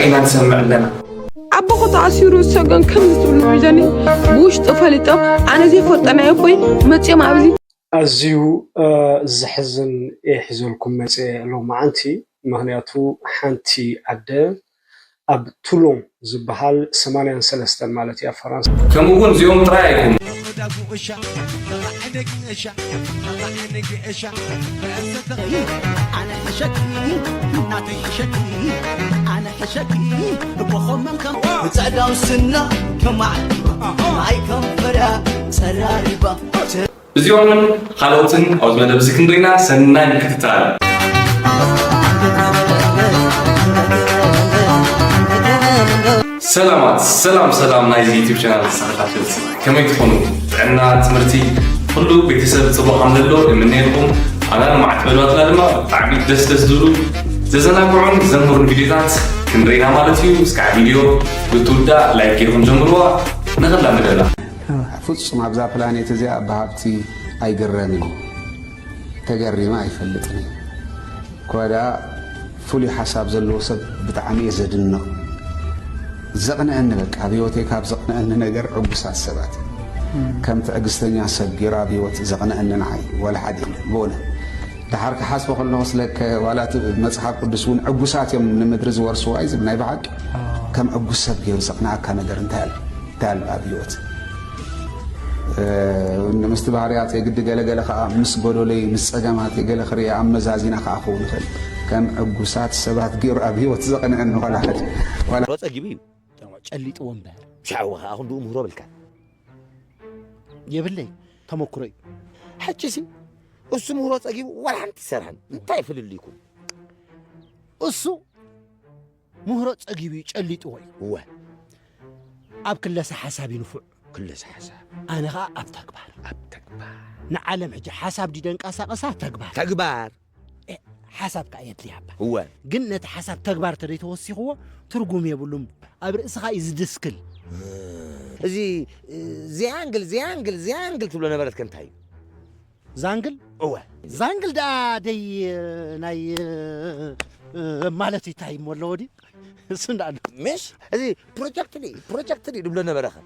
ኢና ንሰምዕ ኣለና። ኣቦኹ ተኣሲሩ ዝሰገን ከምዚ ትብሉ ሒዘኒ ብውሽጢ ፈሊጦም ኣነ ዘይፈልጦ ናይ ኣቦይ መፅኦም ኣብዚ ኣዝዩ ዘሕዝን እየ ሒዘልኩም መፅየ ሎማዓንቲ። ምኽንያቱ ሓንቲ ኣደ ኣብ ቱሎን ዝበሃል ሰማንያን ሰለስተን ማለት እያ ፈረንሳ። ከምኡ እውን እዚኦም ጥራይ ኣይኮኑን። ብፀዳው ስና ከማዕቲባ ማይ ከንፈራ ፀራሪባ እዚኦምን ካልኦትን ኣብዚ መደብ እዚ ክንሪና ሰናይ ምክትታል። ሰላማት ሰላም ሰላም ናይዚ ዩቲብ ቻናል ተኸታተልቲ ከመይ ትኾኑ? ጥዕና፣ ትምህርቲ፣ ኩሉ ቤተሰብ ፅቡቕ ከም ዘሎ እምነየልኩም። ኣና ንማዕት በሏትና ድማ ብጣዕሚ ደስ ደስ ዝብሉ ዘዘናግዑን ዘምህሩን ቪዲዮታት ክንሪና ማለት እዩ። እስካዕ ቪዲዮ ብትውዳእ ላይክ ጌርኩም ጀምርዋ። ንኽላ መደብና ፍጹም ኣብዛ ፕላኔት እዚኣ ብሃብቲ ኣይግረምን እዩ። ተገሪመ ኣይፈልጥን እዩ። እኳ ደኣ ፍሉይ ሓሳብ ዘለዎ ሰብ ብጣዕሚ እየ ዘድንቕ። ዘቕንአኒ በቃ ኣብ ህይወተይ ካብ ዘቕንአኒ ነገር ዕጉሳት ሰባት ከም ትዕግስተኛ ሰብ ገይሩ ኣብ ህይወት ዘቕንአኒ ንዓይ ዋላ ሓደ የለን ብእውነት። ደሓር ክሓስቦ ከለኹ ስለከ ዋላ እቲ መፅሓፍ ቅዱስ እውን ዕጉሳት እዮም ንምድሪ ዝወርስዋ እዩ ዝብል ናይ ብሓቂ ከም ዕጉስ ሰብ ገይሩ ዘቕንኣካ ነገር እንታይ ኣሎ እንታይ ኣሎ ኣብ ህይወት ምስቲ ባህርያት የግዲ ገለገለ ከዓ ምስ ጎደለይ ምስ ፀገማት ገለ ክርአ ኣመዛዚና ከዓ ክኸውን ይኽእል ከም ዕጉሳት ሰባት ገይሩ ኣብ ህይወት ዘቕንአኒ ዋላ ሓደ ዋላ ሮ ጸጊቡ እዩ ጨሊጥዎ እምበር ሻዕወ ከዓ ክንድኡ ምህሮ በልካ የብለይ ተመክሮ እዩ ሕጂ ሲ እሱ ምህሮ ጸጊቡ ዋላ ሓንቲ ይሰርሐን እንታይ ፍልልይኩም እሱ ምህሮ ጸጊቡ እዩ ጨሊጥዎ እዩ እወ ኣብ ክለሳ ሓሳብ እዩ ንፉዕ ክለሳ ሓሳብ ኣነ ከዓ ኣብ ተግባር ኣብ ተግባር ንዓለም ሕጂ ሓሳብ ድዩ ደንቀሳቐሳ ተግባር ተግባር ሓሳብ ከዓ የድልያ እባ እወ ግን ነቲ ሓሳብ ተግባር ተደይተወሲኽዎ ትርጉም የብሉም ኣብ ርእስኻ እዩ ዝድስክል እዚ ዚያንግል ዚያንግል ዚያንግል ትብሎ ነበረት ከንታይ እዩ ዛንግል እወ ዛንግል ደኣ ደይ ናይ ማለት እንታይ እሞ ኣለዎ ድዩ እሱ እንዳ ኣሎ ምሽ እዚ ፕሮጀክት ድዩ ፕሮጀክት ድዩ ድብሎ ነበረ ከ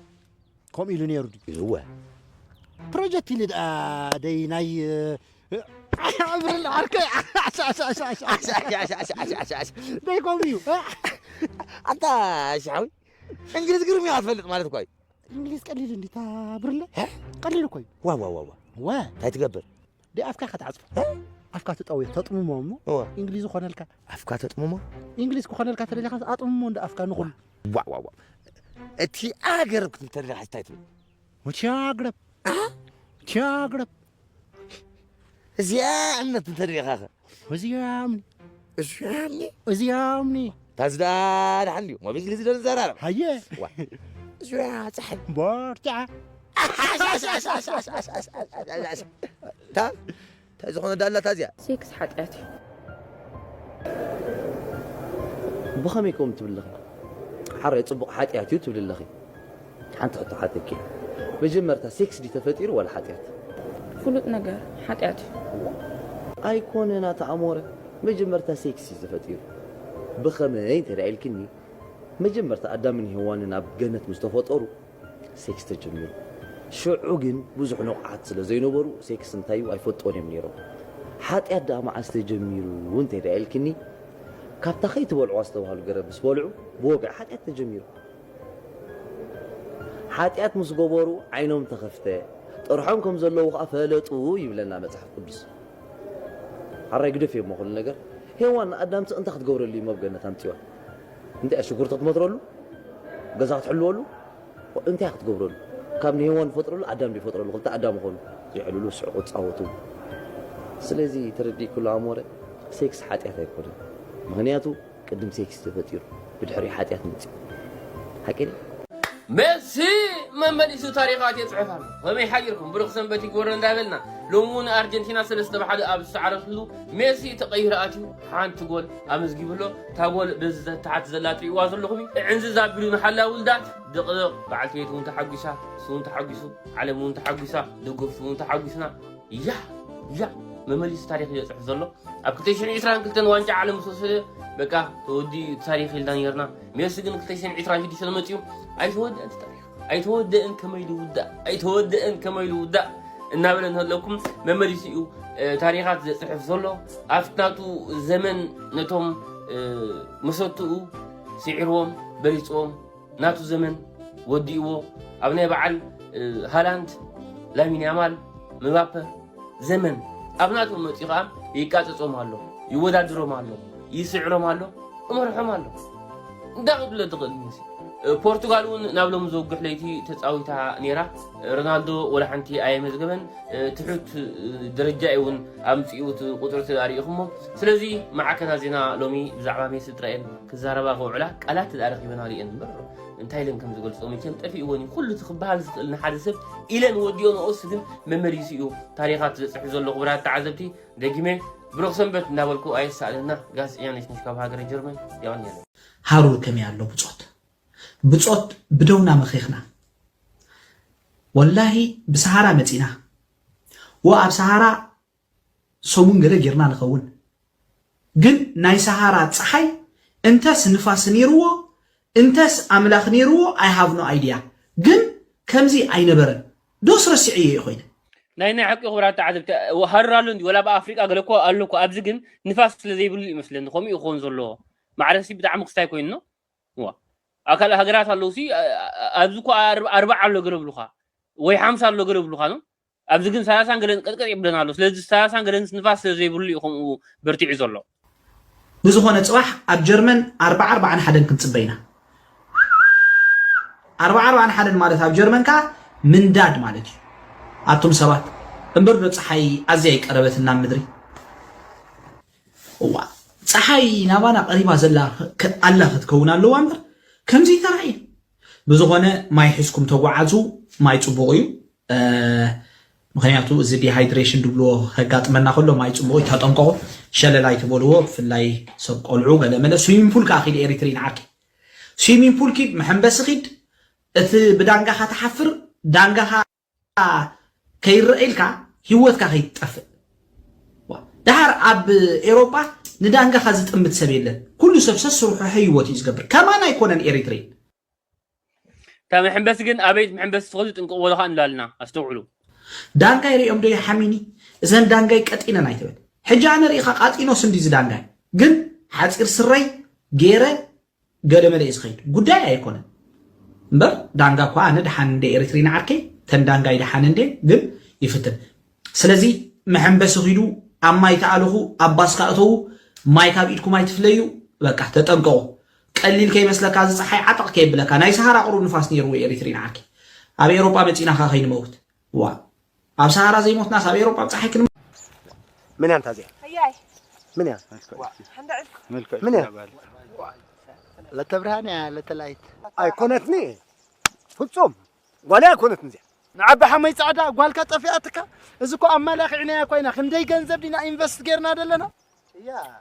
ከምኡ ኢሉ ነይሩ ድዩ እወ ፕሮጀክት ኢሉ ደኣ ደይ ናይ ብርለ ዓርከይ ደይ ከምኡ እዩ ኣንታ ሻዊ እንግሊዝ ግርም ኢኻ ትፈልጥ ማለት እኳ እዩ እንግሊዝ ቀሊል እንዲ ብርለ ቀሊል እኮ እዩ ዋ ዋ ዋ ዋ ወ እንታይ ትገብር ደይ ኣፍካ ኢኻ ትዓፅፎ ኣፍካ ትጠውዮ ተጥምሞ እሞ እወ እንግሊዝ ኮነልካ ኣፍካ ተጥምሞ እንግሊዝ ክኾነልካ ተደሊኻ ኣጥምሞ እንደ ኣፍካ ንኹሉ ዋ ዋ ዋ እቲ ኣገረብ ክትብል ተደሊኻ እንታይ ትብል ወትያግረብ ወትያግረብ እዚኣ እምነት እንተደሊኻ ኸ እዚኣምኒ እዚኣምኒ እዚኣምኒ ታዚ ደኣ ደሓን ድዩ ሞብ እንግሊዝ ዶ ንዘራረብ ሃየ እዚኣ ፀሓይ ቦርትዓ ታ እንታይ ዝኾነ ዳላ ታዚኣ ሴክስ ሓጢኣት እዩ ብኸመይ ከምኡ ትብሊ ኣለኺ? ሓራይ ጽቡቕ ሓጢኣት እዩ ትብሊ ኣለኺ። ሓንቲ ሕቶ ሓተኪ። መጀመርታ ሴክስ ድዩ ተፈጢሩ ዋላ ሓጢኣት? ፍሉጥ ነገር ሓጢኣት እዩ። ኣይኮነን ኣታ ኣሞረ፣ መጀመርታ ሴክስ እዩ ተፈጢሩ። ብኸመይ እንተ ደኣ ኢልክኒ፣ መጀመርታ ኣዳምን ሄዋንን ኣብ ገነት ምስ ተፈጠሩ፣ ሴክስ ተጀሚሩ። ሽዑ ግን ብዙሕ ንቑሓት ስለ ዘይነበሩ ሴክስ እንታይ እዩ ኣይፈልጥዎን እዮም ነይሮም። ሓጢኣት ደኣ መዓስ ተጀሚሩ እንተ ደኣ ኢልክኒ፣ ካብታ ከይትበልዕዋ ዝተባህሉ ገረብ ምስ በልዑ ብወግዒ ሓጢኣት ተጀሚሩ። ሓጢኣት ምስ ገበሩ ዓይኖም ተኸፍተ፣ ጥርሖም ከም ዘለዉ ኸኣ ፈለጡ ይብለና መጽሓፍ ቅዱስ። ሓራይ ግደፍዮ እሞ ኩሉ ነገር። ሄዋን ንኣዳምሲ እንታይ ክትገብረሉ እዩ ኣብ ገነት ኣምጺዋ? እንታይ እያ ሽጉርቲ ክትመትረሉ? ገዛ ክትሕልወሉ? እንታይ ክትገብረሉ? ካብ ንሄዋን ዝፈጥረሉ ኣዳም ድዩ ይፈጥረሉ? ክልተ ኣዳም ይኾኑ። ይዕልሉ፣ ይስሕቁ፣ ይጻወቱ። ስለዚ ተረዲእክሉ ኣሞረ፣ ሴክስ ሓጢኣት ኣይኮነን። ምኽንያቱ ቅድም ሴክስ ተፈጢሩ፣ ብድሕሪኡ ሓጢኣት መጺኡ። ሓቂ ድዩ? ሜሲ መመሊሱ ታሪኻት የፅሕፍ ኣሎ። ከመይ ሓዲርኩም? ብሩኽ ሰንበት ይግበሮ እንዳበልና ሎሚ እውን ኣርጀንቲና ሰለስተ ብሓደ ኣብ ዝሰዓረትሉ ሜሲ ተቐይሩ ኣትዩ ሓንቲ ጎል ኣመዝጊቡ ኣሎ። እታ ጎል በዚ ተታሓት ዘላ ትሪእዋ ዘለኹም እዩ። ዕንዝዝ ኣቢሉ ንሓላዊ ውልዳት ድቕድቕ። በዓልቲ ቤት እውን ተሓጒሳ፣ እሱ እውን ተሓጒሱ፣ ዓለም እውን ተሓጒሳ፣ ደገፍቲ እውን ተሓጒስና። ያ ያ መመሊሱ ታሪኽ እዩ ዘፅሕፍ ዘሎ። ኣብ ክልተ ሽሕን ዕስራን ክልተን ዋንጫ ዓለም ምስ ወሰደ በቃ ተወዲኡ ታሪኽ ኢልና ነርና። ሜሲ ግን ክልተ ሽሕን ዕስራን ሽዱሽተን መጺኡ ኣይተወደአን እቲ ታሪኽ። ኣይተወደአን ከመይ ልውዳእ፣ ኣይተወደአን ከመይ ልውዳእ እናበለ እንህለኩም መመሊሱ እዩ፣ እ፣ ታሪኻት ዘጽሕፍ ዘሎ። ኣብቲ ናቱ ዘመን ነቶም፣ እ፣ መሰትኡ ስዒርዎም፣ በሊጽዎም፣ ናቱ ዘመን ወዲእዎ። ኣብ ናይ በዓል፣ እ፣ ሃላንድ፣ ላሚን ያማል፣ ምባፐ ዘመን ኣብ ናቶም መጺኡ ኸኣ ይቃጸጾም ኣሎ፣ ይወዳድሮም ኣሎ፣ ይስዕሮም ኣሎ፣ እመርሖም ኣሎ። እንታይ ክትብሎ ትኽእል መሲ? እ፣ ፖርቱጋል እውን ናብ ሎሚ ዘውግሕ ለይቲ ተጻዊታ ነይራ። ሮናልዶ ወላ ሓንቲ ኣየመዝገበን። እ፣ ትሑት፣ እ፣ ደረጃ እዩ እውን ኣምጺኡ እቲ ቁጽሪ ተዳሪእኹሞ። ስለዚ ማዕከናት ዜና ሎሚ ብዛዕባ ሜሲ ጥራይ እየን ክዛረባ ክውዕላ። ቃላት ተዳረኺበን ኣርእየን እምበር እንታይ ኢለን ከም ዝገልጾ መቸም ጠፊእወን እዩ። ኩሉ እቲ ክበሃል ዝኽእል ንሓደ ሰብ ኢለን ወዲኦ ንኦስ ግን መመሊሱ እዩ ታሪኻት ዘጽሑ ዘሎ። ክቡራት ተዓዘብቲ፣ ደጊመ ብሩኽ ሰንበት እንዳበልኩ ኣየሳእለና። ጋዜጠኛ ነሽነሽ ካብ ሃገረ ጀርመን። የቐንየለይ። ሃሩር ከመይ ኣሎ ብጾት? ብጾት ብደውና መኺኽና። ወላሂ ብሰሃራ መጺና። ወ ኣብ ሰሃራ ሰሙን ገለ ጌርና ንኸውን። ግን ናይ ሰሃራ ጸሓይ እንተስ ንፋስ ነይርዎ፣ እንተስ ኣምላኽ ነይርዎ፣ I have no idea። ግን ከምዚ ኣይነበረን። ዶስ ረሲዐዮ እየ ኮይነ? ናይ ናይ ሓቂ ክቡራት ተዓዘብቲ፣ ሃሩር ኣሎ እንዲ፣ ወላ ኣብ ኣፍሪቃ ገለ እኮ ኣሎ እኮ። ኣብዚ ግን ንፋስ ስለ ዘይብሉ እዩ መስለኒ ከምኡ ይኸውን ዘሎ። ማዕረሲ ብጣዕሚ ክስታይ ኮይኑ ነው። ዋ። ኣካል ሃገራት ኣለዉ ሲ፣ ኣ-፣ ኣ-፣ ኣብዚ እኮ ኣርብ-፣ ኣርባዓ ኣሎ ገለ ብሉኻ። ወይ ሓምሳ ኣሎ ገለ ብሉኻ ነው። ኣብዚ ግን ሰላሳን ገለን ቀጥቀጥ ይብለና ኣሎ። ስለዚ ሰላሳን ገለን ንፋስ ስለ ዘይብሉ እዩ ከምኡ በርቲዑ ዘሎ። ብዝኾነ ጽባሕ ኣብ ጀርመን ኣርባዓ ኣርባዓን ሓደን ክንጽበ ኢና። ኣርባዓ ኣርባዓን ሓደን ማለት ኣብ ጀርመን ከኣ ምንዳድ ማለት እዩ። ኣቱም ሰባት፣ እምበር ዶ ጸሓይ ኣዝያ ይቀረበትና ምድሪ? እዋ፣ ጸሓይ ናባና ቀሪባ ዘላ ከ-፣ ኣላ ክትከውን ኣለዋ እምበር፣ ከምዚ ተራእየ። ብዝኾነ ማይ ሒዝኩም ተጓዓዙ፣ ማይ ጽቡቕ እዩ። እ፣ ምኽንያቱ እዚ ዲሃይድሬሽን ድብልዎ ከጋጥመና ከሎ ማይ ጽቡቕ እዩ፣ ተጠንቀቑ። ሸለል ኣይትበልዎ፣ ብፍላይ ሰብ ቆልዑ ገለ መለ። ስዊሚንግ ፑል ከኣ ኪድ ኤሪትሪን ዓርኪ። ስዊሚንግ ፑል ኪድ፣ መሐንበሲ ኪድ፣ እቲ ብዳንጋኻ ትሓፍር፣ ዳንጋኻ ከይረአ ኢልካ ህይወትካ ከይትጠፍእ። ዋ፣ ደሓር ኣብ ኤውሮጳ ንዳንጋኻ ዝጥምት ሰብ የለን። ኩሉ ሰብ ሰስርሑ ህይወት እዩ ዝገብር። ከማን ኣይኮነን ኤሪትሪን። እታ መሐንበሲ ግን ኣበይ መሐንበሲ ትኸዱ ጥንቅቕ በሉ ኸኣ ንላልና። ኣስተውዕሉ። ዳንጋይ ሪኦም ዶ ይሓሚኒ? እዘን ዳንጋይ ቀጢነን ኣይትበል። ሕጂ ኣነ ሪኢኻ ቃጢኖስ እንዲ እዚ ዳንጋይ። ግን ሓጺር ስረይ ገይረ ገለ መለ እዩ ዝኸይድ። ጉዳይ ኣይኮነን። እምበር ዳንጋ እኳ ኣነ ደሓን እንደ ኤሪትሪን ዓርከይ፣ ተን ዳንጋይ ደሓን እንደ ግን ይፍትን። ስለዚ መሐንበሲ ኺዱ፣ ኣብ ማይ ተኣለኹ፣ ኣብ ባስ ከኣ እተዉ፣ ማይ ካብ ኢድኩም ኣይትፍለዩ፣ በቃ ተጠንቀቑ። ቀሊል ከይመስለካ፣ እዚ ጸሓይ ዓጠቕ ከየብለካ። ናይ ሰሃራ ቁሩብ ንፋስ ነይርዎ ኤሪትሪን ዓርከይ። ኣብ ኤውሮጳ መጺእና ከኣ ከይንመውት። ዋ። ኣብ ሰሃራ ዘይሞትናስ ኣብ ኤውሮጳ ኣብ ጸሓይ ክንመ- ምን ያንታ እዚኣ? ኣያይ። ምን እያ? ሓንዳ ዕልኩ። ምን እያ? ለተብርሃን እያ ለተላይት። ኣይኮነትኒ። ፍጹም። ጓል ኣይኮነትኒ እዚኣ። ንዓቢ ሓመይ ጻዕዳ ጓልካ ጠፊኣትካ። እዚ እኮ ኣማላኺዕናያ እኳ ኢና። ክንደይ ገንዘብ ዲና ኢንቨስት ጌርና ዘለና?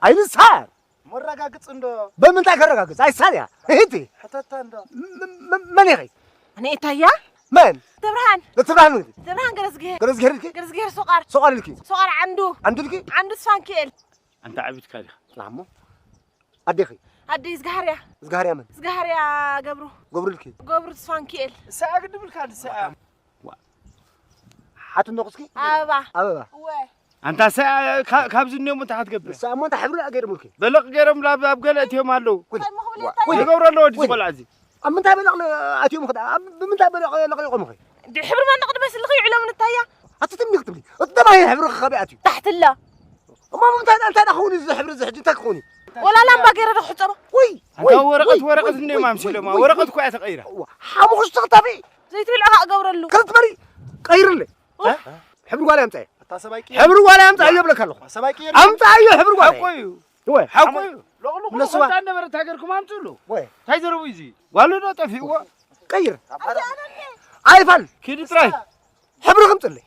ኣይንስሓር። መረጋግጽ እንዶ። በምንታይ ከረጋግጽ? ኣይሳን እያ። እህቲ። ሕተታ እንዶ። ም-፣ ም-፣ መን ኢኺ? ኣነ እታያ? መን? ተብርሃን። ለተብርሃን መን ኢኺ? ተብርሃን ገረዝግሄር። ገረዝግሄር ኢልኪ? ገረዝግሄር ሶቃር። ሶቃር ኢልኪ? ሶቃር ዓንዱ። ዓንዱ ኢልኪ? ዓንዱ ስፋንኪኤል። ኣንታ ዓቢድካ ዲኻ? ላሞ። ኣዴኺ? ኣደይ ዝጋሃርያ። ዝጋሃርያ መን? ዝጋሃርያ ገብሩ። ገብሩ ኢልኪ? ገብሩ ስፋንኪኤል። ሰኣ ግድብልካ ድሰኣ። ሓትኖ ክስኪ? ኣበባ። ኣበባ። እወ። ኣንታ ሰ-፣ ካ-፣ ካብዚ እኒኦም እንታይ ክትገብር? ንሳ እሞ እንታይ ሕብሪ ደኣ ገይሮምልኪ? በለቕ ገይሮም ላብ-፣ ኣብ ገለ እትዮም ኣለዉ። ኩኒ። እንታይ ምኽብል ዋ-፣ እንታይ? ኩኒ። ይገብሩ ኣለዎ፣ እዚ ኩኒ። ቆልዓ እዚ። ኣብ ምንታይ በለቕ ለ-፣ ኣትዮም ኸ ደኣ? ኣብ ብምንታይ በለቕ ለቒቖም ኸ? ድ-፣ ሕብሪ መን ቅድመ ስልኺ ይዕሎም ንታያ? ኣቲ ትምኒ ክትብሊ። እቲ ደማ ይሄ ሕብሪ ኸ ከበይ ኣትዩ? ታሕትላ። እሞ ብምንታይ ደኣ፣ እንታይ ደኣ ክኸውን እዚ ሕብሪ እዚ ሕጂ እንታይ ክኸውን እዩ? ወላ ላምባ ገይረ ዶ ክሕጸቦ? ውይ፣ ኣንታ ውይ፣ ወረቐት፣ ውይ፣ ወረቐት ውይ፣ እንደ ውይ፣ ማምሲሎማ። ውይ፣ ወረቐት ውይ። እኮ እያ ተቐይራ። ዋ፣ ሓሙኽሽቲ ክታበይ? ዘይትብልዖ ኸኣ እገብረሉ። ክትበሊ ቀይርለይ። እ? ሕብሪ ጓል ኣምጻእ። ኣታ ሰብኣይ ቅየር። ሕብሪ ጓል ኣምጻእ እዮ እብለካ ኣለኹ። ሰብኣይ ቅየር። ኣምጻእ እዮ ሕብሪ ጓል። ሓቁ እዩ። ወይ። ሓቁ እዩ። ሎቕሎቕ ንሱ ባ- እንዳ ነበረት ሃገርኩም ኣምጽእሉ። ወይ። እንታይ ዘረቡ እዩ እዚ? ጓሉ ዶ ጠፊእዎ? ቀይር። ኣይፋል። ኪዲ ጥራይ። ሕብሪ ክምጽለይ።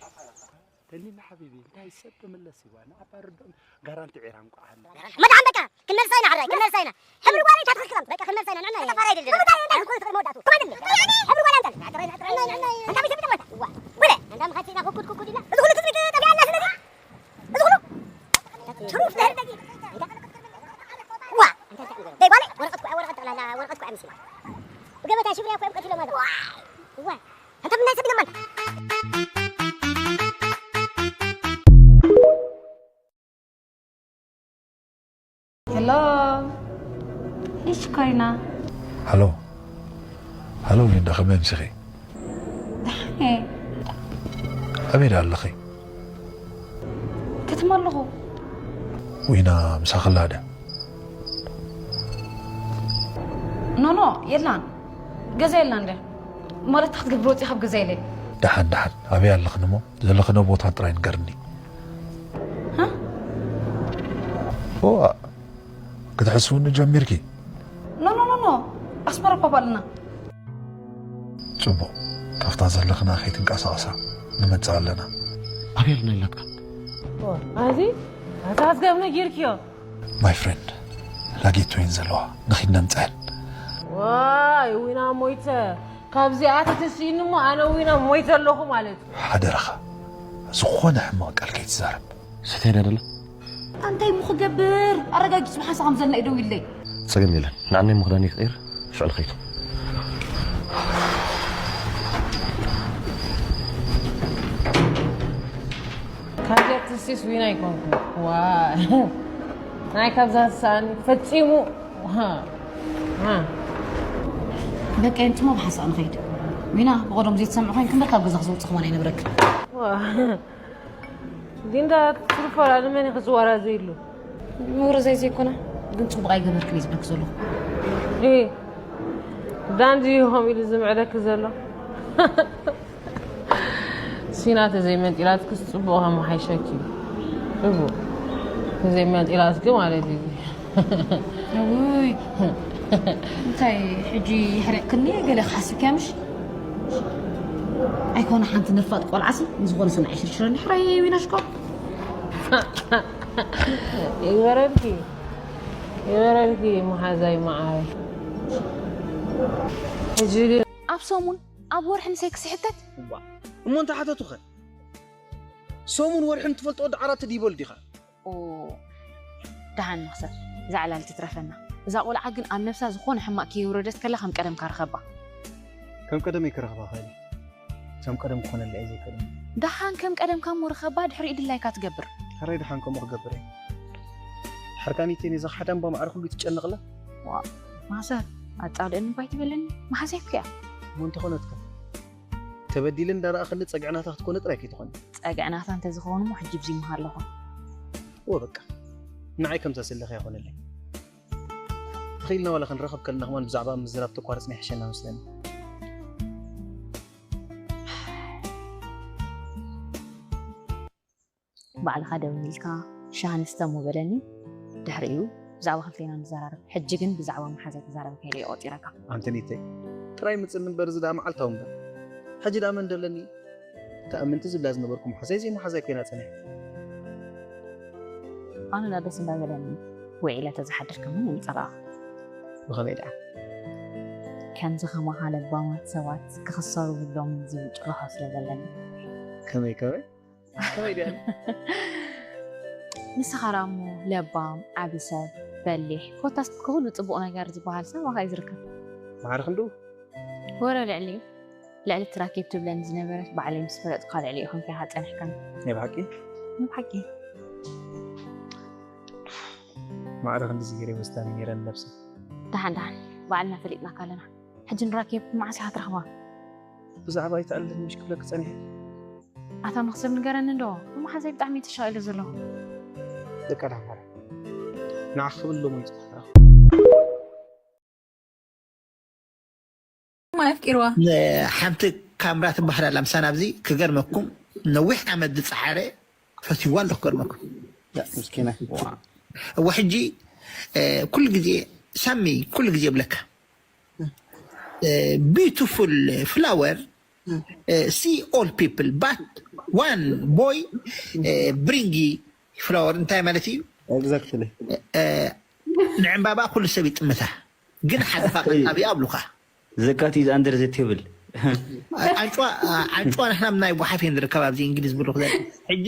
ተሊና ሓቢቢ፣ እንታይ ሰብ ክምለስ እዩ? ዋና ኣባርዶም ጋራንቲ ዒራ እንቋዕ ኣለ። መድሓን በቃ፣ ክንመልሳ ኢና፣ ሕራይ፣ ክንመልሳ ኢና። ሕብሪ ጓል እንታይ ትኽክል ኣምጽእ? በቃ፣ ክንመልሳ ኢና፣ ንዕና ኢና። ተፋራ ይደልደል። ንምንታይ? ኣነ ኩሉ ፍቕሪ መወዳእቱ። ክመልስ። ሕብሪ ጓል ኣምጣ። ኣንታ ቤት ቤት መጣ። ዋ። ወደ። ኣንታ ምኻት ኢና ኩኩድ ኩኩድ ኢላ። እዚ ኩሉ ትጽቢት ጠፊኣና ስለዚ። እዚ ኩሉ። ትሩፍ ደህር ደጊ። ዋ። ኣንታ ብገበታ ሽብሪ እኮ እዮም ቀቲሎም ኣለዉ። እዋ፣ ኣንታ ብናይ ሰብ ኢሎም ኣለ። ሄሎ፣ እሺ ኮይና። ሃሎ፣ ሃሎ ሊንዳ፣ ከመይ ኣምሲኺ? ደሓን እየ። ኣበይ ደኣ ኣለኺ? ከተማ ኣለኹ። ዊና ምሳኺ ኣላ ድያ? ኖ፣ ኖ፣ የላን። ገዛ የላን ድያ? ማለት፣ እንታይ ክትገብር ወፂኻ ኣብ ገዛ ኢለ? ደሓን፣ ደሓን። ኣበይ ኣለኽን እሞ? ዘለኽንኦ ቦታ ጥራይ ንገርኒ። ሃ? ኦ፣ ክትሕስውኒ ጀሚርኪ? ኖ፣ ኖ፣ ኖ፣ ኖ። ኣስመራ እኳ ኣለና። ጽቡቕ። ካብታ ዘለኽና ከይትንቀሳቐሳ ንመጽእ ኣለና። ኣበይ ኣለና ኢላትካ? ኦ፣ ኣዚ፣ ኣታ ኣዝጋብ ነጊርክዮ። My friend፣ ላጌት ወይን ዘለዋ፣ ንኺድ ነምጽኣን። ዋይ፣ ዊና ሞይተ። ካብዚኣ ተተሲእኒ እሞ ኣነ ዊና ሞይተ ኣለኹ ማለት እዩ። ሓደራኻ፣ ዝኾነ ሕማቕ ቃል ከይትዛረብ። ሰትያ ድያ ደላ? ኣንታይ እሞ ክገብር? ኣረጋጊጽ ብሓንሳእ ከም ዘለና እዩ ደው ኢለይ። ጸገም የለን። ንዓናይ እሞ ክዳን ይቅይር፣ ሽዑ ንኸይድ። ካብዚኣ ተሲስ ዊና ኣይኮንኩ። ዋ። ናይ ካብዛ ተሳእኒ ፈጺሙ። ሃ። ሃ። በቃ፣ የምጽሞ ብሓንሳእ ንኸይድ። ዊና፣ ብቐደሙ ዘይትሰምዕ ኮይንኪ እምበር ካብ ገዛ ክዝውጽ ክኾን ኣይነብረክን። ዋ። ሊንዳ ትርፎ ኣላ ንመን ኢኺ ዝወራዘይሉ? ምውርዘይ ዘይኮነ፣ ግን ጽቡቕ ኣይገበርክን እየ ዝብለኪ ዘለኹ። እ፣ ዳን ድዩ ከምኡ ኢሉ ዝምዕደኪ ዘሎ? ሲና ተዘይመንጢላትክስ ጽቡቕ ከመሓይሸኪ እዩ። ጽቡቕ። ተዘይመንጢላትኪ ማለት እዩ። ውይ፣ እንታይ ሕጂ የሕሪቕክኒ ገለ ክሓስብኪያ ምሽ? ኣይኮነ ሓንቲ ነፋጥ ቆልዓሲ ንዝኾነ ሰብ ኣይሽርሽረኒ። ሕራይ ዊና ሽኮር። ይበረልኪ፣ ይበረልኪ መሓዛይ መዓረይ። ሕጂ ግን ኣብ ሰሙን፣ ኣብ ወርሒ ንሰይ ክስሕተት? እዋ፣ እሞ እንታይ ሓተቱኸ? ሰሙን ወርሕን ትፈልጦ ወዲ ዓራት ድዩ ይበል ዲኻ? ኦ፣ ደሓን ንኽሰብ፣ እዛ ዕላል ትትረፈና። እዛ ቆልዓ ግን ኣብ ነብሳ ዝኾነ ሕማቕ ከየውረደት ከላ ከም ቀደምካ ርኸባ። ከም ቀደመይ ክረኽባ ኸሊ። ከም ቀደም ክኾነላ እየ ዘይክእል። ደሓን ከም ቀደምካ እሞ ርኸባ፣ ድሕሪኡ ድላይካ ትገብር። ሕራይ ደሓን ከምኡ ክገብር እየ። ድሓር ካኒተይ ነዛ ሓዳም እባ ማዕረ ኩሉ ትጨነቕላ። ዋ፣ ማሰር፣ ኣጻልእኒ እባ ኣይትበለኒ። መሓዛይ እኮ እያ። እሞ እንተኾነትከ? ተበዲለ እንዳረኣኽኒ ጸግዕናታ ክትኮነ ጥራይ ከይትኾኒ። ጸግዕናታ እንተዝኸውን እሞ ሕጂ ብዚ ምሃለኹ። እወ በቃ። ንዓይ ከምዛ ዘለኺ ኣይኾነለይ። ተኽኢልና ዋላ ክንራኸብ ከለና ከማን ብዛዕባ ምዝራብ ተቋርጽና ይሕሸና መስለኒ። ባዕልኻ ደው ኢልካ ሻሂ ንስተ እሞ በለኒ። ድሕሪኡ ብዛዕባ ክልቴና ንዘራረብ። ሕጂ ግን ብዛዕባ መሓዛይ ክዛረበካ ኢለ እየ ቆጺረካ። ኣንተ ኒተይ፣ ጥራይ ምጽኒ እምበር፣ እዚ ደኣ መዓልታዊ እምበር። ሕጂ ደኣ መን ደለኒ? ተኣምንቲ ዝብላ ዝነበርኩ መሓዛይ ዘይመሓዛይ ኮይና ጸኒሓ። ኣነ ደኣ ደስ እንዳበለኒ ውዒለ ተዝሓድር ከማን የምጸራኣ። ብኸመይ ደኣ? ከምዚ ከማኻ ለባማት ሰባት ክኽሰሩ ብሎምን ዝብል ጭርሖ ስለ ዘለኒ። ከመይ ከመይ? ከመይ ድያ? ንስኻ ደኣ እሞ ለባም፣ ዓቢ ሰብ፣ በሊሕ፣ ኮታስ ክሉ ጽቡቕ ነገር ዝበሃል ሰብ ኣባኻ እዩ ዝርከብ። ማዕረ ክንድኡ? ወረ ልዕሊኡ፣ ልዕሊ እቲ ራኬብ ትብለኒ ዝነበረት ባዕለይ ምስ ፈለጥኳ ልዕሊኡ ኮንካ ኢኻ ጸኒሕካኒ። ናይ ብሓቂ? ናይ ብሓቂ። ማዕረ ክንድዚ ገይረ ወስዳኒ ነይረ ንነብሰይ። ደሓን ደሓን፣ ባዕልና ፈሊጥናካ ኣለና። ሕጂ ንራኬብ መዓስ ኢኻ ትረኽባ? ብዛዕባ ኣይትኣልልኒ ምሽ ክብለኪ ጸኒሐ። ኣታ መኽሰብ ንገረኒ እንዶ፣ መሓዛይ ብጣዕሚ እዩ ተሻቒሉ ዘሎ። ደቃ ዳማረ። ንዓኺ ክብል ሎሚ እዩ ጽባሕ ረኺቡ። ማይ ኣፍቂርዋ። ሓንቲ ካምራ ትበሃል ኣላ ምሳና ኣብዚ ክገርመኩም ነዊሕ ዓመት ዝጸዓረ ፈትይዋ ኣለኹ ክገርመኩም። ምስኪና። እዋ ሕጂ ኩሉ ግዜ ሳሚ ኩሉ ግዜ ይብለካ beautiful flower see all people but one boy bring flower እንታይ ማለት እዩ? Exactly. ንዕምባባ ኩሉ ሰብ ይጥምታ ግን ሓደ ፋቕ ኣብያ ኣብሉካ The cat is under the table. ኣንጭዋ ኣንጭዋ ንሕና ናይ ጓሓፍ እየን ዝርከብ ኣብዚ እንግሊዝ ብልኹ ዘለ ሕጂ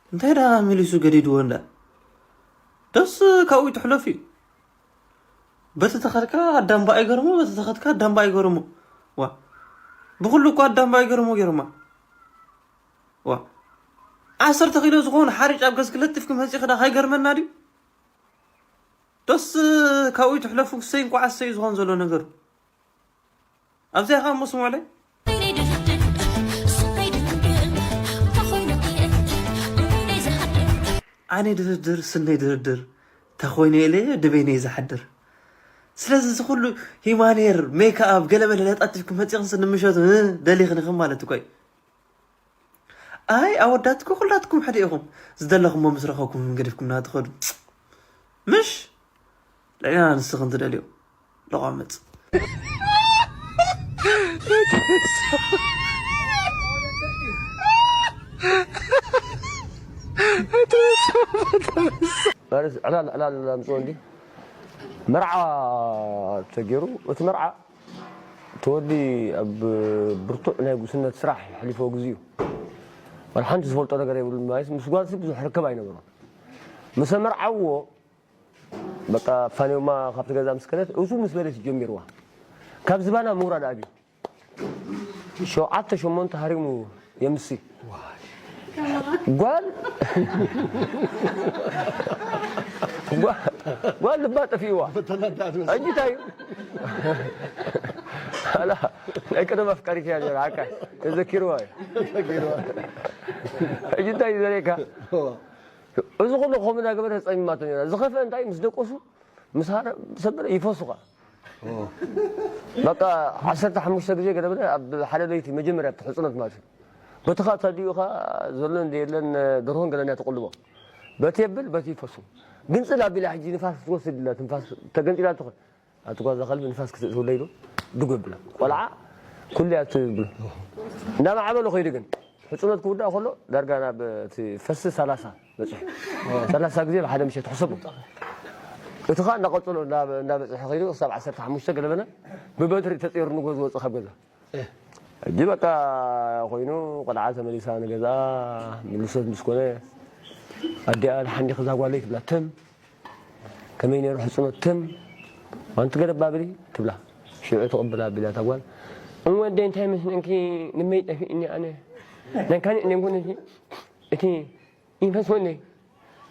እንታይ ደኣ መሊሱ ገዲድዎ እንዳ? ደስ ካብኡ ይትሕለፍ እዩ። በቲ ተኸድካ ኣዳምባ ኣይገርሞ፣ በቲ ተኸድካ ኣዳምባ ኣይገርሞ። ዋ፣ ብኹሉ እኮ ኣዳምባ ኣይገርሞ ገይሮማ። ዋ፣ ዓሰርተ ኪሎ ዝኾኑ ሓሪጭ ኣብ ገዝኪ ለጢፍኪ መጺኺ ዳ ካይገርመና ድዩ? ደስ ካብኡ ይትሕለፉ። እሰይ እንኳዕ እሰይ ዝኾን ዘሎ ነገር። ኣብዚኣ ኸዓ እሞ ስምዑለይ። ኣነ ድርድር ስነይ ድርድር ተኾይነ ኢለ ድበይነይ ዝሓድር። ስለዚ እዚ ኩሉ ሂማኔር፣ ሜክኣፕ፣ ገለመለ ለጣጢፍኩም መጺኹም ስኒ ምሸቱ፣ እ፣ ደሊኽንኽም ማለት እኮ እዩ። ኣይ ኣወዳት እኮ ኩላትኩም ሓደ ኢኹም። ዝደለኹሞ ምስ ረኸብኩም ገዲፍኩምና ትኸዱ። ምሽ ልዕልና ንስኽን ትደልዮ ለቋምጽ። ማለት ዕላል ዕላል ኣምፅኦ እንዲ መርዓ ተገይሩ፣ እቲ መርዓ እቲ ወዲ ኣብ ብርቱዕ ናይ ጉስነት ስራሕ የሕሊፎ ግዜኡ። ዋላ ሓንቲ ዝፈልጦ ነገር የብሉን ማለት ምስ ጓልሲ ብዙሕ ርክብ ኣይነበሮን። ምስ ኣመርዓውዎ በቃ ፋንዮማ ካብቲ ገዛ ምስ ከደት እሱ ምስ በለት ጀሚርዋ ካብ ዝባና ምውራድ ኣብዩ። ሸውዓተ ሸሞንተ ሃሪሙ የምሲ። ጓል ጓል ልባ ጠፊእዋ። ሕጂ እንታይ እዩ? ኣላ ናይ ቀደም ኣፍቃሪት እያ ነራ፣ ዓካ ተዘኪርዋ እዩ። ሕጂ እንታይ እዩ ዘርእየካ? እዚ ኩሉ ከምኡ እናገበረ ጸሚማቶ ነራ። ዝኸፍአ እንታይ ምስ ደቆሱ ምስ ሃረ ሰበረ ይፈሱ ኸኣ። በቃ ዓሰርተ ሓሙሽተ ግዜ ገለ በለ ኣብ ሓደ ለይቲ መጀመርያ እቲ ሕጽኖት ማለት እዩ። በቲ ኸኣ ተዲኡ ኸኣ ዘሎ እንደ የለን ደርሆን ገለን እያ ትቕልቦ። በቲ የብል በቲ ይፈሱ። ግንጽል ኣቢላ ሕጂ ንፋስ ክትወስድ ኢላ ትንፋስ ተገንጢላ ትኾን። ኣቲ ጓዛ ከልቢ ንፋስ ክትእትውለ ኢሉ ድጎ ይብላ። ቆልዓ ኩሉ እያ ትብሎ። እንዳማዕበሎ ከይዱ ግን ሕጽኖት ክውዳእ ከሎ ዳርጋ ናብ እቲ ፈሲ ሰላሳ በጺሑ። ሰላሳ ግዜ ብሓደ ምሸት ሕሰቡ። እቲ ኸዓ እናቐጸሎ እናበ-፣ እናበጽሐ ኸይዱ ክሳብ ዓሰርተ ሓሙሽተ ገለ በለ ብበትሪ ተጸይሩ ንጎ ዝወጽእ ካብ ገዛ። ሕጂ በቃ ኮይኑ ቆልዓ ተመሊሳ ንገዛ ምልሰት ምስ ኮነ ኣዲኣ ደሓን ዲኺ እዛ ጓለይ ትብላ። ትም ከመይ ነይሩ ሕጽኖት? ትም ኣንቲ ገለባ ብሊ ትብላ። ሽዑ ትቕብል ኣቢላ እታ ጓል እወ ኣደይ እንታይ መስለንኪ ንመይ ጠፊእኒ ኣነ ናይ ካልእ ነንኩን እቲ እቲ ይንፈስ ወለይ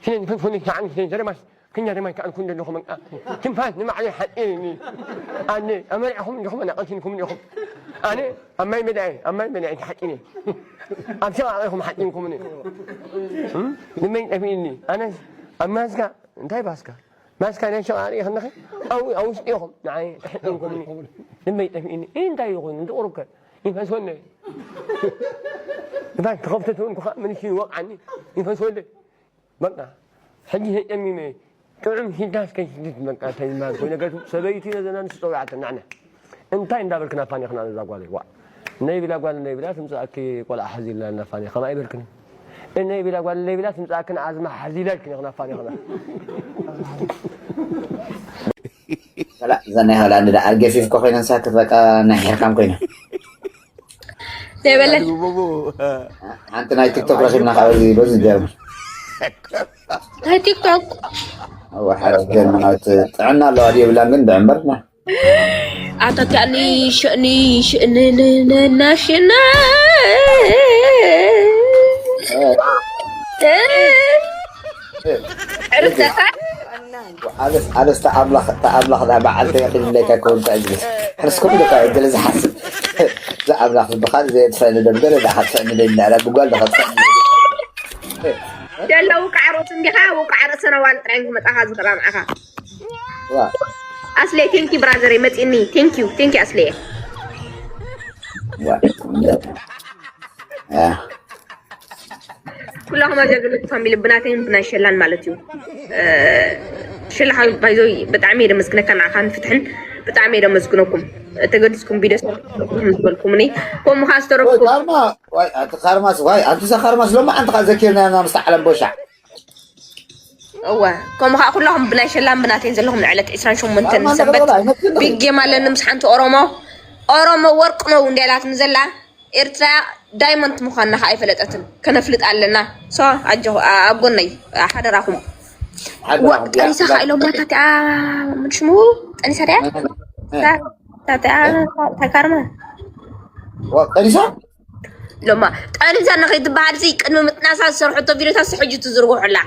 ሽነ ይንፈስ ወለይ ሻዓን ሽነ ዘረማሽ ከኛ ደማይ ከኣንኩ እንደለኹ መንቃ ትንፋስ ንማዕለይ ሓጢኒ ኣነ ኣመሪዕኹም እንዲኹም ኣናቐልቲንኩም እንዲኹም ኣነ ኣብ ማይ መዳይ ኣብ ማይ መዳይ ሓጢኒ ኣብ ሸቓቕ ኢኹም ሓጢንኩምኒ ንመይ ጠፊእኒ ኣነስ ኣብ ማስካ እንታይ ባስካ ማስካ ናይ ሸቓቕ ሪኢኽንኺ ኣብኡ ኣብ ውሽጢ ኢኹም ንዓይ ተሕጢንኩምኒ ንመይ ጠፊእኒ እንታይ ይኹን እንድቕሩከ ይንፈስ ወለይ ንፋስ ተኸፍተት እውን ኩኻ መንሽ ይወቕዓኒ ይንፈስ ወለይ በቃ ሕጂ ተጨሚመ ጥዑም ሽዳ እስከ ሽድት በቃ ተይማል ኮይነ ገቱ ሰበይቲ ነዘና ንስ ጸውዓተ ናዕና እንታይ እንዳበልክ ናፋን ኢኽና ነዛ ጓል ዋ ነይ ቢላ ጓል ነይ ቢላ ትምጻእኪ ቆልዓ ሓዚልና ናፋን ከማ ይበልክኒ እነይ ቢላ ጓል ነይ ቢላ ትምጻእክን ኣዝማ ሓዚላ ኢልክን ኢኽና ፋን ኢኽና ላ እዛ ናይ ሆላንድ ደኣ ኣርገፊፍ ኮ ኮይነን ሳክት በቃ ናይ ሒርካም ኮይነ ዘይበለ ሓንቲ ናይ ቲክቶክ ረኺብና ካብ እዚ በዚ ጀርም ናይ ቲክቶክ ወሓረ ጀርም ናት ጥዕና ኣለዋ ድየብላን ግን ድዕምበርና ኣታቲኣኒ ሽእኒ ሽእንንንናሽና ዕርፍተኻ ኣነስ ኣነስ ተኣምላኽ ተኣምላኽ ዳ በዓል ተየኺልለካ ከውን ተእግልስ ሕርስኩም ደካ እግል ዝሓስብ ዝኣምላኽ ዝበኻል ዘየጥፈእኒ ደም ገለ ዳኸጥፈእኒ ደይናላ ብጓል ዳኸጥፈእኒ ደሎ ውቃዕ ርእሱ እንዲኻ ውቃዕ ርእሰ ነዋል ጥራይ ክመጣኻ ዝኽራ ንዓኻ ኣስለይ ቴንኪ ብራዘር መፂኒ ቴንኪ ቴንኪ ኣስለየ ኩላኹም ኣገልግሎት ፋሚሊ ብናተይን ብናይ ሸላን ማለት እዩ። ሽላ ሓዊ ባይዞይ ብጣዕሚ እየ ደመስግነካ ንዓኻን ፍትሕን ብጣዕሚ እየ ደመስግነኩም። ተገዲስኩም ቢደ ዝበልኩምኒ ከምኡ ከዓ ዝተረፍኩም ካርማ ዋይ ኣቲ ካርማስ ዋይ ኣንቲ ዛ ካርማስ ሎማ ኣንቲ ካ ዘኪርና ና ምስታ ዓለም ቦሻ እወ ከምኡ ከዓ ኩላኹም ብናይ ሸላን ብናተይን ዘለኹም ንዕለት ዕስራን ሸሞንተን ሰበት ቢግ ጌም ኣለኒ ምስ ሓንቲ ኦሮሞ ኦሮሞ ወርቅ ነው እንዲያላትኒ ዘላ ኤርትራ ዳይመንት ምዃንና ከዓ ኣይፈለጠትን። ከነፍልጥ ኣለና። ሶ ኣጆኹ ኣብ ጎነይ ሓደራኹም። ወቅ ጠኒሳ ከዓ ኢሎም ማታ እቲኣ ምን ሽሙ ጠኒሳ ድያ? እታ እቲኣ ተካርመ ጠኒሳ ኢሎማ ጠኒሳ ንኸይትበሃል ሲ ቅድሚ ምጥናሳ ዝሰርሐቶ ቪድዮታት ሲ ሕጂ ትዝርግሑ ኣላ።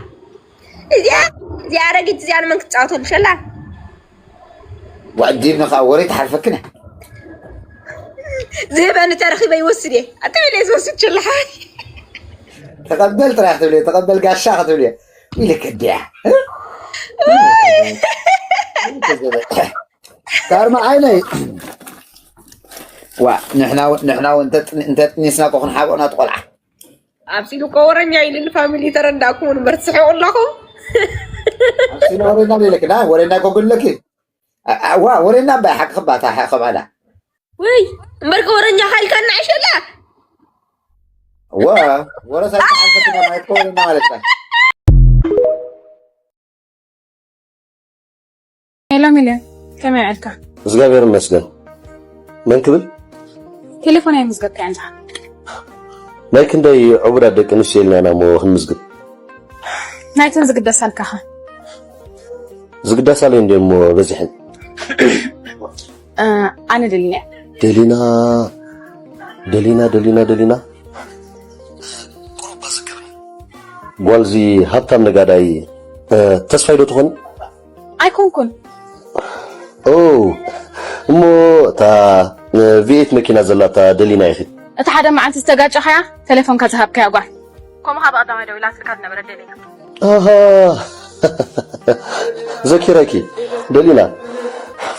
እዚኣ እዚኣ ኣረጊት እዚኣ ንመን ክትፃወተሉ ሸላ? ዋዕዲብና ከዓ ወረ ትሓልፈክን እያ ዝህበኒ ተረኺበ ይወስድ እየ ኣትብል እየ ዝወስድ ሸላ ሓወይ ተቐበል ጥራይ ክትብል እየ ተቐበል ጋሻ ክትብል እየ ኢልክ እንዲያ ካርማ ዓይነይ ዋ ንሕና እውን ንሕና እውን እንተጥኒስና ኮ ክንሓብኦና ትቆልዓ ኣብሲሉ እኮ ወረኛ ኢሉ ንፋሚሊ ተረዳእኩም እምበር ትስሕቁ ኣለኹም። ኣብሲሉ ወረኛ ኢለክ ዳ ወረኛ ኮ ግለኪ ዋ ወረኛ እባ ሓቂ ክባታ ሓቂ ክባዳ ወይ እምበርኪ ወረኛ ካልካ እናዕሸላ ዋ ወረ ሳይተሓልፈትና ማለት ኮ ወረኛ ማለት ዳ ሄሎ ሚልዮን፣ ከመይ ውዕልካ? እግዚኣብሔር ይመስገን። መን ክብል? ቴሌፎን ኣይምዝገብካያን ዲኻ? ናይ ክንደይ ዕቡዳት ደቂ ኣንስትዮ ኢልና ኢና እሞ ክንምዝግብ? ናይተን ዝግደሳልካ ኸ? ዝግደሳለይ እንድየ እሞ በዚሐን። እ፣ ኣነ ደሊና እየ። ደሊና ደሊና ደሊና ደሊና ጓልዚ ሃብታም ነጋዳይ እ፣ ተስፋይ ዶ ትኾኒ? ኣይኮንኩን። ኦ እሞ እታ ቪኤት መኪና ዘላታ ደሊና ኢኺ። እቲ ሓደ መዓልቲ ዝተጋጨኻያ ቴሌፎንካ ዝሃብካያ ጓል። ከምኡ ካብ ቀዳማይ ደዊላትልካ ዝነበረት ደሊና። ኣሃ ዘኪረኪ ደሊና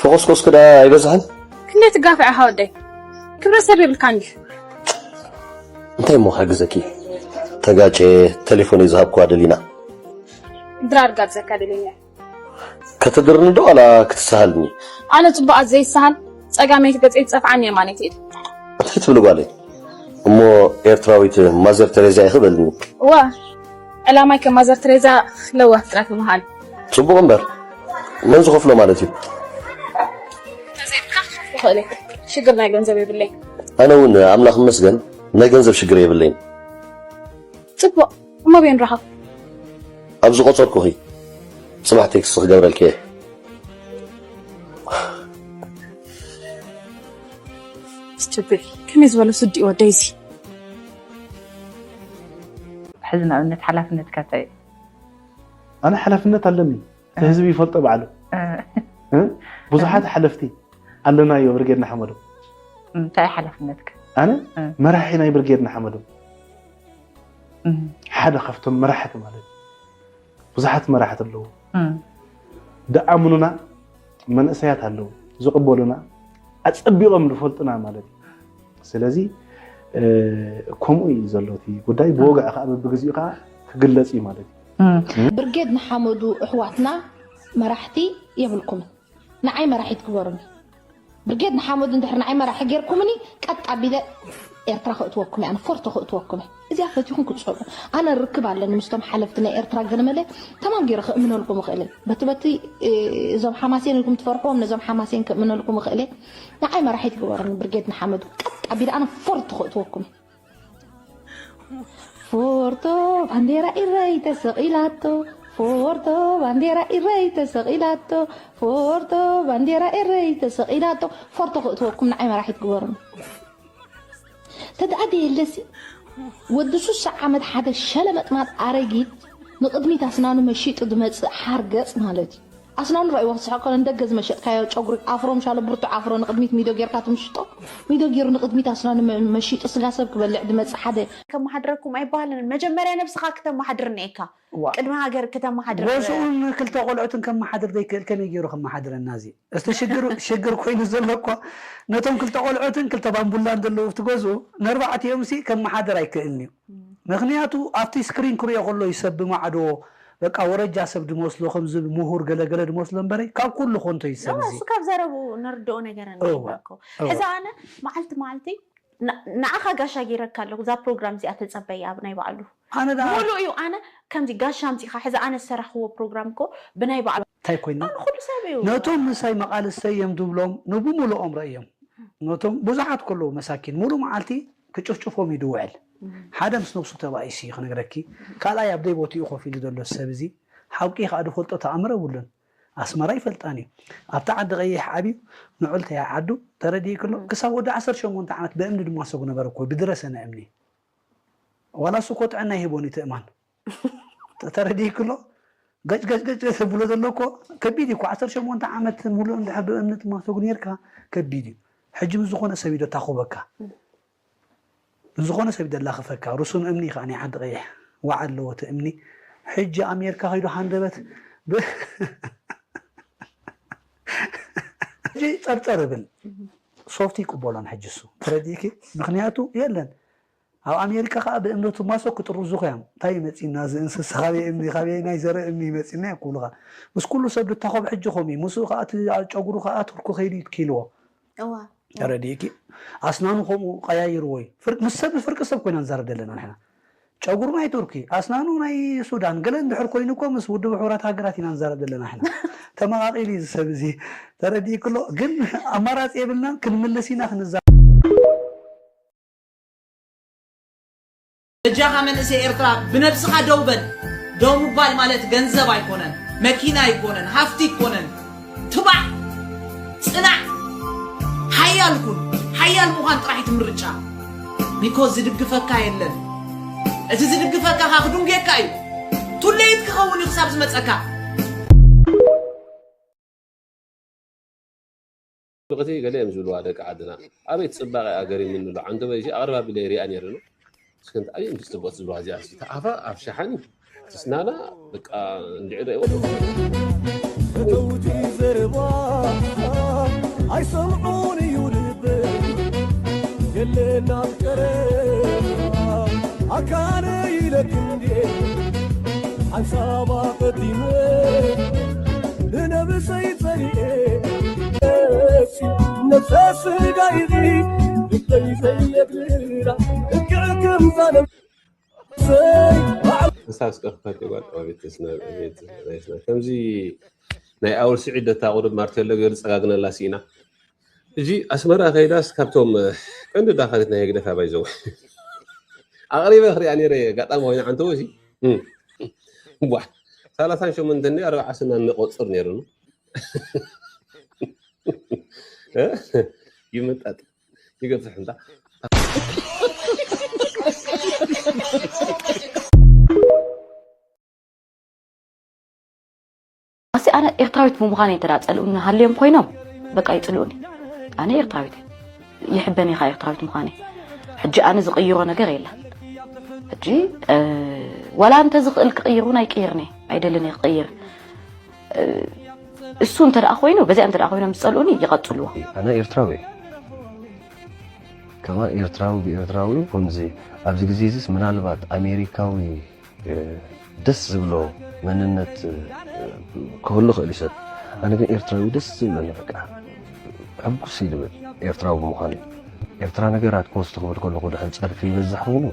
ፈኾስኮስኪ ደኣ ኣይበዝሐን? ክንደይ ትጋፍዕ ኢኻ ወደይ? ክብረ ሰብ የብልካን ድዩ? እንታይ እሞ ክሕግዘኪ? ተጋጨ ቴሌፎነይ ዝሃብክዋ ደሊና። ድራር ጋብዘካ ደሊና። ከተድርኒ ዶ ዋላ ክትሰሃልኒ? ኣነ ጽቡቓት ዘይሰሃል ጸጋመይቲ ገጸይ ትጸፍዓኒ የማነይቲ ኢድ። እንታይ ትብሊ ጓለይ? እሞ ኤርትራዊት ማዘር ተሬዛ ኢኺ በልኒ። እዋ ዕላማይ ከም ማዘር ተሬዛ ለዋህ ጥራይ ምዃን። ጽቡቕ እምበር መን ዝኸፍሎ ማለት እዩ? ይኽእል እየ። ሽግር ናይ ገንዘብ የብለይ። ኣነ እውን ኣምላኽ ይመስገን ናይ ገንዘብ ሽግር የብለይን። ፅቡቕ፣ እሞ ኣበይ ንራኸብ? ኣብ ዝቆፀርኩኺ ፅባሕ ቴክስት ክገብረልኪ እየ። Stupid፣ ከመይ ዝበለ ስዲ ወደይ እዚ። ሕዚ ንኣብነት ሓላፍነትካ እንታይ እዩ? ኣነ ሓላፍነት ኣለኒ፣ እቲ ህዝቢ ይፈልጦ ባዕሉ። እ? ብዙሓት ሓለፍቲ ኣለናዮ ብርጌድ ንሓመዱ። እንታይ ሓላፍነትካ? ኣነ እ። መራሒ ናይ ብርጌድ ንሓመዱ። እም፣ ሓደ ካብቶም መራሕቲ ማለት እዩ። ብዙሓት መራሕቲ ኣለዉ። እም፣ ደኣምኑና መንእሰያት ኣለዉ፣ ዝቕበሉና፣ ኣጸቢቖም ዝፈልጡና ማለት እዩ። ስለዚ እ፣ ከምኡ እዩ ዘሎ እቲ ጉዳይ። ብወግዒ ከዓ በብግዚኡ ከዓ ክግለጽ እዩ ማለት እዩ። እም። ብርጌድ ንሓመዱ ኣሕዋትና መራሕቲ የብልኩምን። ንዓይ መራሒት ግበሩኒ። ብርጌድ ንሓመዱ እንድሕር ንዓይ መራሒ ጌርኩምኒ ቀጥ ኣቢለ ኤርትራ ክእትወኩም እየ፣ ኣነ ፎርቶ ክእትወኩም እየ። እዚኣ ፈቲኹም ክትጸልኡ። ኣነ ርክብ ኣለኒ ምስቶም ሓለፍቲ ናይ ኤርትራ ገለመለ ተማም ገይረ ክእምነልኩም እኽእል እየ። በቲ በቲ እ፣ እዞም ሓማሴን ኢልኩም ትፈርሕዎም ነዞም ሓማሴን ክእምነልኩም እኽእል እየ። ንዓይ መራሒት ግበሩኒ ብርጌድ ንሓመዱ ቀጥ ኣቢለ ኣነ ፎርቶ ክእትወኩም እየ። ፎርቶ ባንዴራ ኢረይ ተሰቒላቶ፣ ፎርቶ ባንዴራ ኢረይ ተሰቒላቶ፣ ፎርቶ ባንዴራ ኢረይ ተሰቒላቶ። ፎርቶ ክእትወኩም ንዓይ መራሒት ግበሩኒ። ተድኣ ደየለሲ ወዲ ሱሳ ዓመት ሓደ ሸለመጥማጥ ኣረጊት ንቕድሚት ኣስናኑ መሺጡ ዝመጽእ ሓርገጽ ማለት እዩ። ኣስናኑ ረእይዎ ክስሕቅ ከሎ ንደገ ዝመሸጥካዮ ጨጉሪ ኣፍሮ ምሻሎ ብርቱዕ ኣፍሮ ንቕድሚት ሚዶ ጌርካ ትምሽጦ ሚዶ ጌሩ ንቕድሚት ኣስናኑ መ- መሺጡ ስጋ ሰብ ክበልዕ ዝመጽእ ሓደ ከመሓድረኩም ኣይበሃልን። መጀመርያ ነብስኻ ክተመሓድር እኒኤካ። ዋ። ቅድሚ ሃገር ክተመሓድር ገዝኡን ክልተ ቆልዑትን ከመሓድር ዘይክእል ከመይ ገይሩ ከመሓድረና? እዚ እስቲ ሽግር ሽግር ኮይኑ ዘሎ እኮ ነቶም ክልተ ቆልዑትን ክልተ ባምቡላን ዘለዉ ኣብቲ ገዝኡ ንኣርባዕቲኦም ሲ ከመሓድር ኣይክእልን እዩ። ምክንያቱ ኣብቲ ስክሪን ክሪኦ ከሎ እዩ ሰብ ብማዕዶ በቃ ወረጃ ሰብ ድመስሎ ከምዚ ምሁር ገለገለ ድመስሎ እምበረይ ካብ ኩሉ ኮንቶ እዩ ሰብ እዚ እሱ ካብ ዘረቡ ንርድኦ ነገር እወ፣ እኮ እወ። ሕዚ ኣነ መዓልቲ መዓልቲ ን- ንዓኻ ጋሻ ገይረካ ኣለኹ እዛ ፕሮግራም እዚኣ ተፀበያ ብናይ ባዕሉ ኣነ ደኣ ሙሉ እዩ ኣነ ከምዚ ጋሻ ኣምፂኻ ሕዚ ኣነ ዝሰራሕክዎ ፕሮግራም እኮ ብናይ ባዕሉ እንታይ ኮይና ኣነ ኩሉ ሰብ እዩ ነቶም ምሳይ መቃልስተይ እዮም ዝብሎም ንብሙሉኦም ረእዮም ነቶም ብዙሓት ከለዉ መሳኪን ሙሉ መዓልቲ ክጭፍጭፎም እዩ ድውዕል ሓደ ምስ ነብሱ ተባኢሱ እዩ ክነግረኪ ካልኣይ ኣብ ደይ ቦትኡ ኮፍ ኢሉ ዘሎ ሰብ እዚ ሓቂ ከዓ ዝፈልጦ ተኣምር የብሉን ኣስመራ ይፈልጣን እዩ ኣብቲ ዓዲ ቀይሕ ዓብዩ ንዑል ተያ ዓዱ ተረዲእክሎ ክሳብ ወዲ ዓሰርተ ሸሞንተ ዓመት ብእምኒ ድማ ሰጉ ነበር እኮ ብድረሰነ እምኒ ዋላ እሱ እኮ ጥዕና ይህቦን እዩ ትእማን ተረዲእክሎ ገጭ ገጭ ገጭ ተብሎ ዘሎ እኮ ከቢድ እዩ እኮ ዓሰርተ ሸሞንተ ዓመት ሙሉእ እንድሕር ብእምኒ ትማሰጉ ነርካ ከቢድ እዩ ሕጂ ምስ ዝኾነ ሰብ እዩ ዶ ታኹበካ ምስ ዝኾነ ሰብ እዩ ደላኽፈካ ርሱን እምኒ ከዓ ናይ ዓዲ ቀይሕ ዋዓ ኣለዎ እቲ እምኒ ሕጂ ኣሜርካ ከይዱ ሃንደበት ብ- ሕጂ ጸርጸር እብል ሶፍቲ ይቅበሎን ሕጂ እሱ ተረዲእኪ ምክንያቱ የለን ኣብ ኣሜሪካ ከዓ ብእምነቱ ማሶ ክጥርዙ ኮያም እንታይ ይመፂና እዚ እንስሳ ካበይ እምኒ ካበይ ናይ ዘረ እምኒ ይመፂና እዮም ክብሉካ ምስ ኩሉ ሰብ ድታኸብ ሕጂ ከምኡ እዩ ምስኡ ከዓ እቲ ጨጉሩ ከዓ ቱርኩ ከይዱ ይትኪልዎ እዋ ተረዲእኪ ኣስናኑ ከምኡ ቀያይርዎ እዩ ፍር- ምስ ሰብ ፍርቂ ሰብ ኮይና ንዛረብ ዘለና ንሕና ጨጉሩ ናይ ቱርኪ ኣስናኑ ናይ ሱዳን ገለ እንድሕር ኮይኑ እኮ ምስ ውድብ ሕቡራት ሃገራት ኢና ንዛረብ ዘለና ንሕና ተመቃቂሉ እዩ እዚ ሰብ እዚ ተረዲእክሎ ግን ኣማራፂ የብልናን ክንምልስ ኢና ክንዛ በጃኻ መንእሰይ ኤርትራ ብነብስኻ ደው በል። ደው ምባል ማለት ገንዘብ ኣይኮነን፣ መኪና ኣይኮነን፣ ሃፍቲ ኣይኮነን። ትባዕ፣ ጽናዕ፣ ሓያል ኩን። ሓያል ምዃን ጥራሕ እቲ ምርጫ። ቢኮዝ ዝድግፈካ የለን። እቲ ዝድግፈካ ከኣ ክድንጉየካ እዩ። ቱሌት ክኸውን እዩ ክሳብ ዝመጸካ። ብቕቲ ገለ እዮም ዝብልዋ ደቂ ዓድና። ኣቤት ጽባቐ ኣገሪምኒ ኣሎ። ዓንደበይ እዚ ኣቕርብ ኣቢለ ይሪኣ ነይረ ነው። እስከ እንታይ እዮም ዝጽበቕ ዝብልዋ እዚኣ እስኪ ተኣፋ ኣብ ሸሓኒ ትስናና በቃ እንድዒ ዶ ይወ እተውቲ ዘረባ ኣይሰምዑን እዩ ልበይ የለና ቀረባ ኣካለ ኢለክ እንዴ ሓንሳባ ቀዲመ ንነብሰይ ጸሊኤ ነብሰ ስጋ ይዚ ልበይ ዘየድልላ ልክዕ ከምዛ ነብሰይ ክሳብ ዝቀርብ ጓል ቤት ናይስና ከምዚ ናይ ኣውል ስዒድ ደታ ቁሩብ ማርቴሎ ገይሩ ዝጸጋግነላ ስኢና። እዚ ኣስመራ ከይዳስ ካብቶም ቀንዲ ዳኸሪት ናይ ህግደፍ ኣባይ ዘው ኣቕሪበ ክሪኣ ነይረ። ኣጋጣሚ ኮይና ዓንተቦ እዚ ዋ ሰላሳን ሸሞንተን ኣርባዓ ስና እንቆጽር ነይሩኑ። ይመጣጥ ይገፍሕ እንታ ኣሲ ኣነ ኤርትራዊት ብምዃነይ እንተ ጸልኡኒ ሃልዮም ኮይኖም በቃ ይጽልኡኒ። ኣነ ኤርትራዊት እየ። ይሕበኒ ኢኻ ኤርትራዊት ምዃነይ። ሕጂ ኣነ ዝቕይሮ ነገር የለን። ሕጂ ዋላ እንተ ዝኽእል ክቕይር እውን ኣይቅይርን እየ። ኣይደልን እየ ክቕይር። እሱ እንተ ደኣ ኮይኑ በዚኣ እንተ ደኣ ኮይኖም ዝጸልኡኒ ይቐጽልዎ። ኣነ ኤርትራዊ እየ። ከማን ኤርትራዊ ብኤርትራዊ ከምዚ ኣብዚ ግዜ እዚስ ምናልባት ኣሜሪካዊ ደስ ዝብሎ መንነት ክህሉ ክእል ይሰብ ኣነ ግን ኤርትራዊ ደስ ዝብለኒ በቃ ሕጉስ ይልብል ኤርትራዊ ብምዃኑ ኤርትራ ነገራት ፖስት ክብል ከለኹ ድሕን ጸርፊ ይበዝሕ ኮይኑ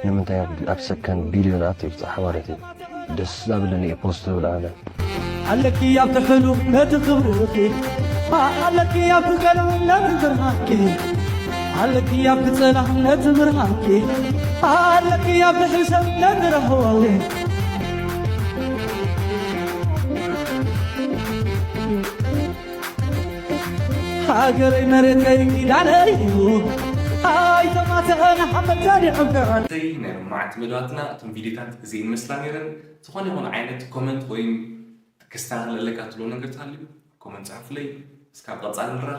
ንምንታይ ኣብ ሰከንድ ቢልዮናት ይብጻሕ ማለት እዩ ደስ ዛብለኒ እዩ ፖስት ዝብል ኣነ ኣለኪ ኣብቲ ሕሉፍ ነቲ ክብርኺ ኣለኪ ኣብቲ ቀልም ነቲ ብርሃንኪ ኣለኪ ኣብቲ ጸላም ነቲ ብርሃንኪ ኣለኪ ኣብቲ ሕሰብ ነቲ ረህዋዊ ሃገረይ መሬተይ ኪዳነይ እዩ ኣይተማትአን ሓመድ ዛዲዕም ከዕን እሰይ ናይ ሎማዓንቲ መደባትና እቶም ቪድዮታት እዚኤን ይመስላ ነይረን። ዝኾነ ይኹን ዓይነት ኮመንት ወይም ክስተኻኸለለካ ትብሎ ነገር ተሃልዩ ኮመንት ጽሓፉለይ። እስካብ ቀጻሊ ንራኸብ።